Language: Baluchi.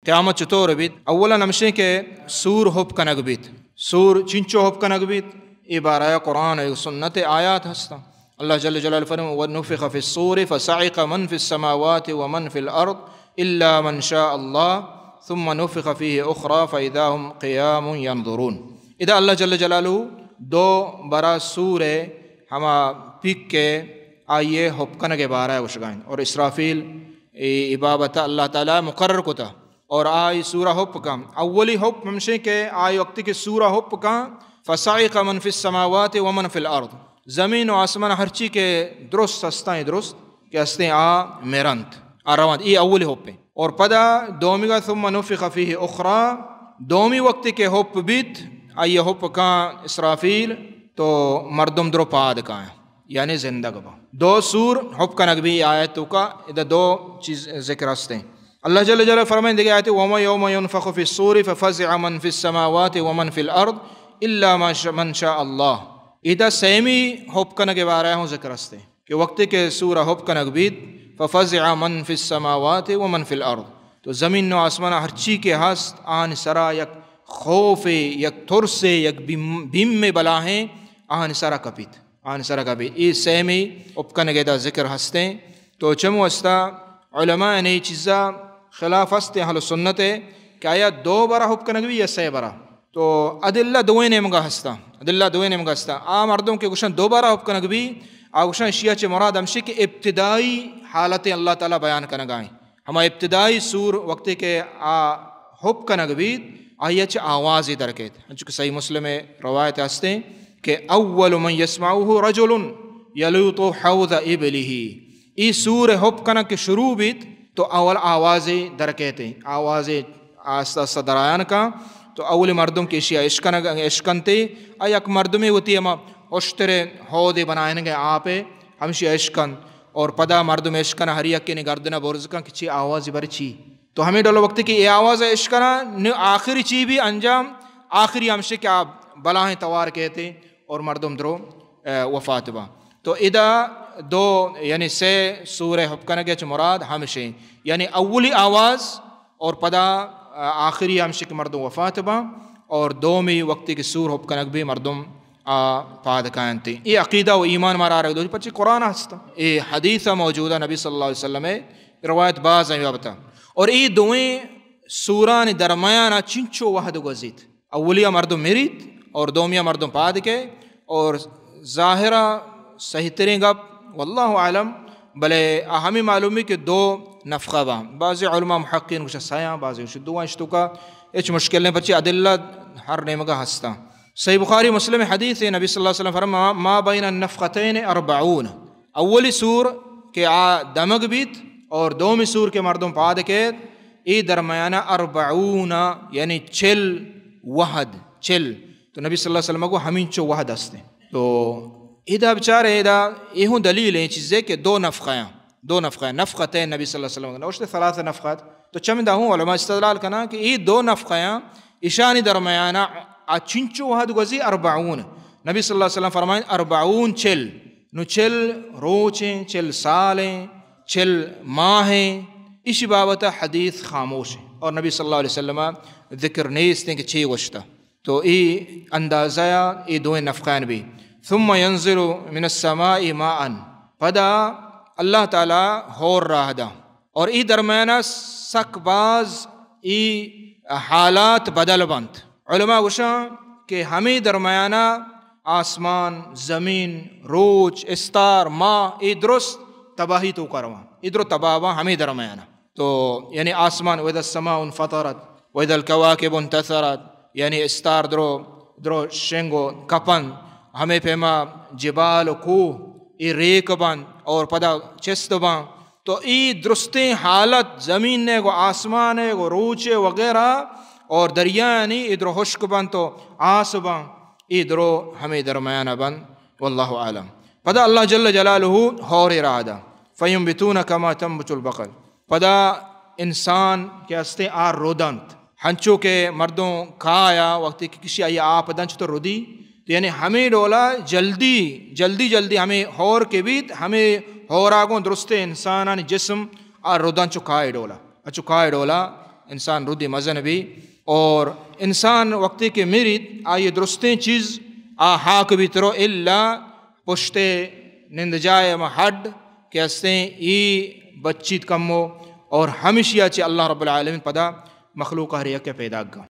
قیامت چطور بیت؟ اولاً ہمشیں کہ سور ہپ کنگ بیت۔ سور چنچو ہپ کنگ بیت؟ اے بارہ قرآن و سنت آیات ہستاں۔ اللہ جل جلالہ فرمائے: "ونفخ في الصور فصعق من في السماوات ومن في الأرض إلا من شاء الله ثم نفخ فيه أخرى فإذا هم قيام ينظرون۔" ادا اللہ جل جلالہ دو برا سور ہما پیک کے آئیے ہپ کنگ بارہ گوشگائیں اور اسرافیل اے، اے بابت اللہ تعالی مقرر کتا۔ اور آئی سورہ ہپ کن۔ اولی ہپ ہمشیں کہ آئی وقتی کہ سورہ ہپ کن، فصعق من في السماوات ومن في الأرض۔ زمین و آسمان ہرچی کہ درست ہستاں، درست کہ ہستیں آ مرنت، آ روانت۔ اے اولی ہپ ہیں۔ اور پدا دومیگا ثم نفخ فيه أخرى، دومی وقتی کہ ہپ بیت، آئی ہپ کن اسرافیل تو مردم درو پاد کائیں۔ یعنی زندگ با۔ دو سور ہپ کنگ بی آیت توکا، ادا دو چیز ذکر ہستیں۔ اللہ جل جلالہ فرمائیں دیگہ آیت: "وما يوم ينفخ في الصور ففزع من في السماوات ومن في الأرض إلا ما ش-، من شاء الله۔" ادا سیمی ہپ کنگ بارہ ہوں ذکر ہستیں کہ وقتی کہ سور ہپ کنگ بیت، ففزع من في السماوات ومن في الأرض، تو زمین و آسمان ہرچی کہ ہست، آن سرا یک خوف، یک ترس، یک بیم، بیم بلاہیں آن سرا کپیت۔ آن سرا کپی۔ اے سیمی ہپ کنگ ادا ذکر ہستیں۔ تو چمو استا علماء نے چیزا خلاف ہستیں اہل سنت ہے کہ آیا دو برا ہپ کنگ بی یا سہ برا؟ تو ادلہ دوئیں نیمگا ہستا، ادلہ دوئیں نیمگا ہستا۔ آ مردم کہ گوشن دو برا ہپ کنگ بی، آ گوشن شیعہ چہ مراد ہمشی کہ ابتدائی حالت اللہ تعالی بیان کنگائیں۔ ہما ابتدائی سور وقتی کہ آ ہپ کنگ بیت، آئی چہ آوازے در کیت۔ انچو کہ صحیح مسلم روایت ہستیں کہ اول من يسمعه رجل يلوط حوض إبله۔ ای سور ہپ کنگ کہ شروع بیت تو اول آوازے در کیت۔ آوازے آستہ آستہ درایان کن تو اولی مردم کہ اشیا اشکنگ، اشکنتے، آ یک مردمے وتی ہما اشترے ہودے بنائینگ آپے ہمشی اشکن اور پدا مردم اشکن ہر یکینی گردنہ برز کن کہ چی آوازی بر چی۔ تو ہمے ڈول وقتی کہ اے آواز اشکناں، نو آخری چی بی انجام، آخری ہمشی کہ آ بلاہیں توار کیتے اور مردم درو، اے، وفات با۔ تو ادا دو، یعنی سے سورہ ہپ کنگ چ مراد ہمشی، یعنی اولی آواز اور پدا، اے، آخری ہمشی کہ مردم وفات با اور دومی وقتی کہ سور ہپ کنگ بی مردم آ پاد کاینت۔ اے عقیدہ و ایمان مارا آرگ دوچ، پرچہ قرآن ہست، اے حدیث موجودہ، نبی صلی اللہ علیہ وسلم روایت باز ہیں بابتا۔ اور اے دوئیں سوران درمیان چنچو وہد گوزیت، اولیا مردم مریت اور دومیا مردم پاد کے۔ اور ظاہرہ صحیح ترین گپ، واللہ اعلم، بلے آ ہمیں معلومی کہ دو نفخہ با۔ بعض علماء محققین گوشا سیاں، بعض گوشا دو، اشتوکا ہچ مشکل نہیں، پرچہ ادلہ ہر نیمگا ہستاں۔ صحیح بخاری مسلم حدیث ہے، نبی صلی اللہ علیہ وسلم فرما: "ما بین النفختین اربعون۔" اولی سور کہ آ دمگ بیت اور دومی سور کہ مردم پاد کیت، اے درمیانہ اربعون، یعنی چل وہد، چل۔ تو نبی صلی اللہ علیہ وسلم کو ہمینچو وہد ہستیں۔ تو ادا بچارے، ادا اے ہوں دلیل ہیں چیزے کہ دو نفخہ ہیں، دو نفخہ ہیں، نفختین نبی صلی اللہ علیہ وسلم نوشتے ثلاث نفخات۔ تو چمدا ہوں علماء استدلال کنا کہ اے دو نفخہ ہیں، اشانی درمیانہ آ چنچو وہد گوزی اربعون۔ نبی صلی اللہ علیہ وسلم فرمائیں اربعون چل، نو چل روچیں، چل سالیں، چل ماہیں، اشی بابت حدیث خاموش ہیں اور نبی صلی اللہ علیہ وسلم ذکر نیستیں کہ چی گوشتا۔ تو اے اندازہ اے دوئیں نفخان بی۔ ثم ينزل من السماء ماء، پدا اللہ تعالی ہور راہ دا اور اے درمیانہ سک باز اے حالات بدل بنت۔ علماء گوشاں کہ ہمیں درمیانہ آسمان، زمین، روچ، استار، ماہ، اے درست تباہی توکا رواں، اے درو تباہ باں ہمیں درمیانہ۔ تو یعنی آسمان، واذا السماء انفطرت، واذا الكواكب انتثرت، یعنی استار درو، درو شنگ و کپن، ہمیں پیما جبال و کوہ، اے ریک بند اور پدا چست بند۔ تو اے درستیں حالت زمین ء گوں آسمان ء گوں روچ ء وغیرہ اور دریایانی اے درو ہشک بند تو آس بند، اے درو ہمیں درمیان بند۔ واللہ اعلم۔ پدا اللہ جل جلالہ ہورے راہ دا، فینبتون کما تنبت البقل۔ پدا انسان کہ ہستے آ رودنت، ہنچو کہ مردم کایا وقتی کہ کشی آئی آپ دنچ تو رودی، تو یعنی ہمیں ڈولا جلدی، جلدی، جلدی ہمیں ہور کے بیت، ہمیں ہورا گوں درستے انسانانی جسم آ رودن چو کائے ڈولا، اچو کائے ڈولا انسان ردی مزن بی۔ اور انسان وقتی کہ مریت، آئی درستیں چیز آ ہاک بیت رو الا پشتے نند جائے ہما ہڈ کہ استیں ای بچیت کمو۔ اور ہمشیا چہ اللہ رب العالمین پدا مخلوق ہر یک پیدا گا۔